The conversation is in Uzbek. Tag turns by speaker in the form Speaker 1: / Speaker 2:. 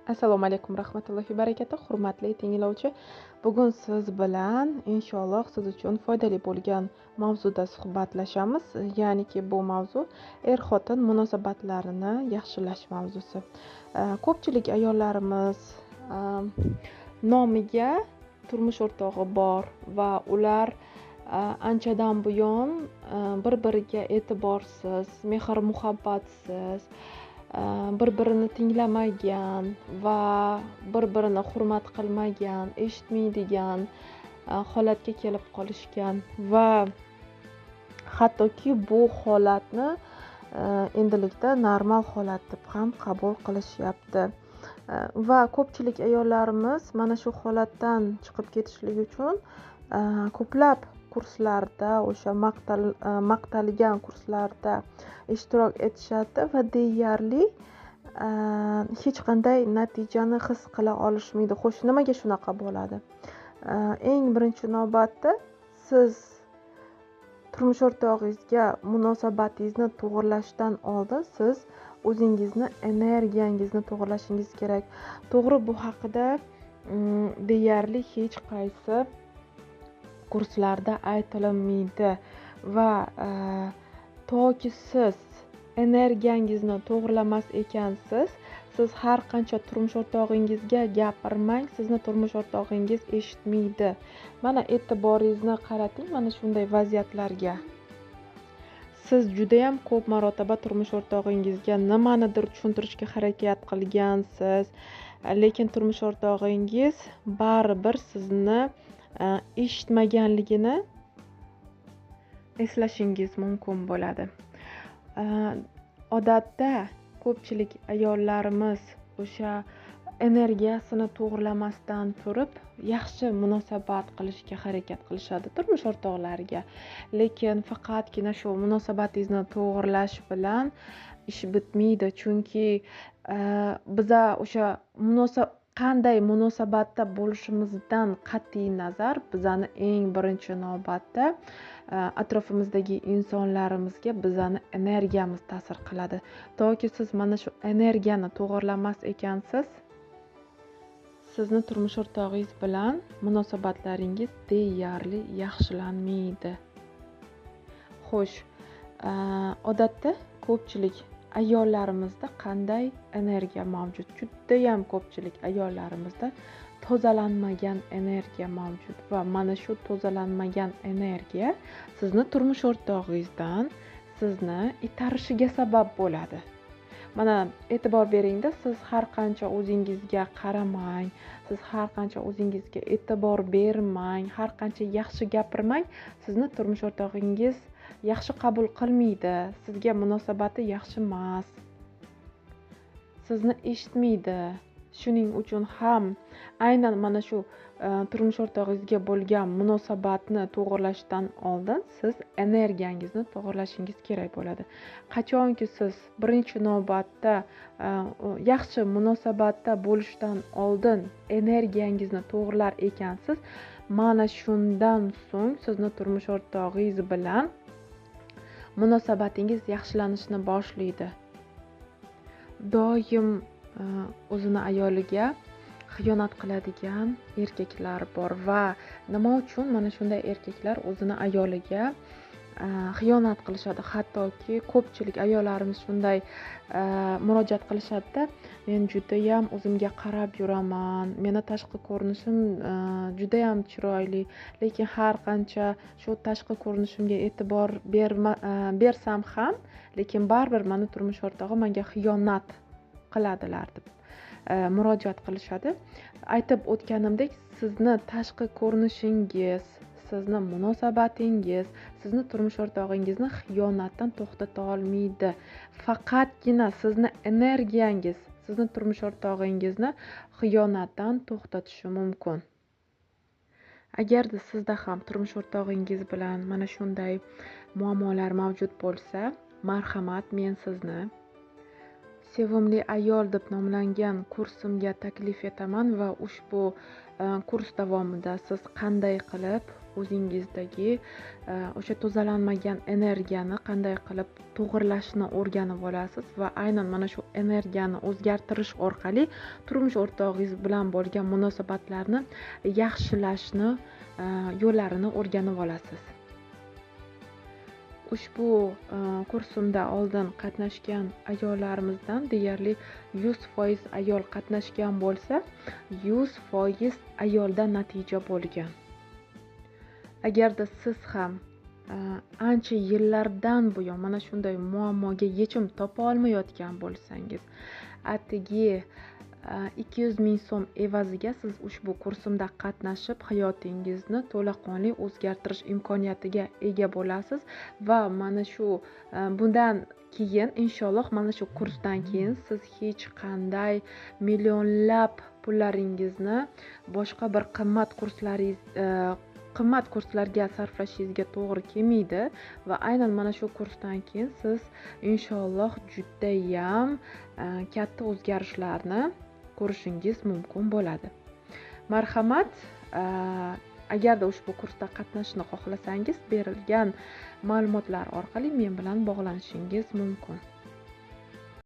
Speaker 1: Assalomu alaykum rahmatullohi barakatuh, hurmatli tinglovchi. Bugun siz bilan inshaalloh siz uchun foydali bo'lgan mavzuda suhbatlashamiz. Ya'niki bu mavzu er-xotin munosabatlarini yaxshilash mavzusi. Ko'pchilik ayollarimiz nomiga turmush o'rtog'i bor va ular anchadan buyon bir-biriga e'tiborsiz, mehr-muhabbatsiz, bir-birini tinglamagan va bir-birini hurmat qilmagan, eshitmaydigan holatga kelib qolishgan va hattoki bu holatni endilikda normal holat deb ham qabul qilishyapti. Va ko'pchilik ayollarimiz mana shu holatdan chiqib ketishlik uchun ko'plab kurslarda, o'sha maqtalgan kurslarda ishtirok etishadi va deyarli hech qanday natijani his qila olishmaydi. Xo'sh, nimaga shunaqa bo'ladi? Eng birinchi navbatda siz turmush o'rtog'ingizga munosabatingizni to'g'irlashdan oldin siz o'zingizni energiyangizni to'g'irlashingiz kerak. To'g'ri, bu haqida deyarli hech qaysi kurslarda aytilmaydi va toki siz energiyangizni to'g'rilamas ekansiz, siz har qancha turmush o'rtog'ingizga gapirmang, sizni turmush o'rtog'ingiz eshitmaydi. Mana e'tiboringizni qarating mana shunday vaziyatlarga. Siz juda ham ko'p marotaba turmush o'rtog'ingizga nimanidir tushuntirishga harakat qilgansiz, lekin turmush o'rtog'ingiz baribir sizni eshitmaganligini eslashingiz mumkin bo'ladi. Odatda ko'pchilik ayollarimiz o'sha energiyasini to'g'rilamasdan turib yaxshi munosabat qilishga harakat qilishadi turmush o'rtoqlariga, lekin faqatgina shu munosabatingizni to'g'rilash bilan ish bitmaydi, chunki biza o'sha qanday munosabatda bo'lishimizdan qat'iy nazar bizani eng birinchi navbatda atrofimizdagi insonlarimizga bizani energiyamiz ta'sir qiladi. Toki siz mana shu energiyani to'g'rilamas ekansiz, sizni turmush o'rtog'ingiz bilan munosabatlaringiz deyarli yaxshilanmaydi. Xo'sh, odatda ko'pchilik ayollarimizda qanday energiya mavjud? Judayam ko'pchilik ayollarimizda tozalanmagan energiya mavjud va mana shu tozalanmagan energiya sizni turmush o'rtog'ingizdan sizni itarishiga sabab bo'ladi. Mana e'tibor beringda, siz har qancha o'zingizga qaramang, siz har qancha o'zingizga e'tibor bermang, har qancha yaxshi gapirmang, sizni turmush o'rtog'ingiz yaxshi qabul qilmaydi, sizga munosabati yaxshi emas, sizni eshitmaydi. Shuning uchun ham aynan mana shu turmush o'rtog'ingizga bo'lgan munosabatni to'g'irlashdan oldin siz energiyangizni to'g'irlashingiz kerak bo'ladi. Qachonki siz birinchi navbatda yaxshi munosabatda bo'lishdan oldin energiyangizni to'g'irlar ekansiz, mana shundan so'ng sizni turmush o'rtog'ingiz bilan munosabatingiz yaxshilanishni boshlaydi. Doim o'zini ayoliga xiyonat qiladigan erkaklar bor va nima uchun mana shunday erkaklar o'zini ayoliga xiyonat qilishadi? Hattoki ko'pchilik ayollarimiz shunday murojaat qilishadi-da, men judayam o'zimga qarab yuraman, meni tashqi ko'rinishim judayam chiroyli, lekin har qancha shu tashqi ko'rinishimga e'tibor bersam ham, lekin baribir meni turmush o'rtog'im menga xiyonat qiladilar deb murojaat qilishadi. Aytib o'tganimdek, sizni tashqi ko'rinishingiz, sizni munosabatingiz, sizni turmush o'rtog'ingizni xiyonatdan to'xtata olmaydi. Faqatgina sizni energiyangiz sizni turmush o'rtog'ingizni xiyonatdan to'xtatishi mumkin. Agarda sizda ham turmush o'rtog'ingiz bilan mana shunday muammolar mavjud bo'lsa, marhamat, men sizni Sevimli ayol deb nomlangan kursimga taklif etaman va ushbu kurs davomida siz qanday qilib o'zingizdagi o'sha tozalanmagan energiyani qanday qilib to'g'irlashni o'rganib olasiz va aynan mana shu energiyani o'zgartirish orqali turmush o'rtog'ingiz bilan bo'lgan munosabatlarni yaxshilashni yo'llarini o'rganib olasiz. Ushbu kursimda oldin qatnashgan ayollarimizdan deyarli 100% ayol qatnashgan bo'lsa, 100% ayolda natija bo'lgan. Agarda siz ham ancha yillardan buyon mana shunday muammoga yechim topa olmayotgan bo'lsangiz, atigi 200 ming so'm evaziga siz ushbu kursimda qatnashib, hayotingizni to'laqonli o'zgartirish imkoniyatiga ega bo'lasiz va mana shu bundan keyin inshaalloh mana shu kursdan keyin siz hech qanday millionlab pullaringizni boshqa bir qimmat kurslarga sarflashingizga to'g'ri kelmaydi va aynan mana shu kursdan keyin siz inshaalloh judayam katta o'zgarishlarni ko'rishingiz mumkin bo'ladi. Marhamat, agarda ushbu kursda qatnashishni xohlasangiz, berilgan ma'lumotlar orqali men bilan bog'lanishingiz mumkin.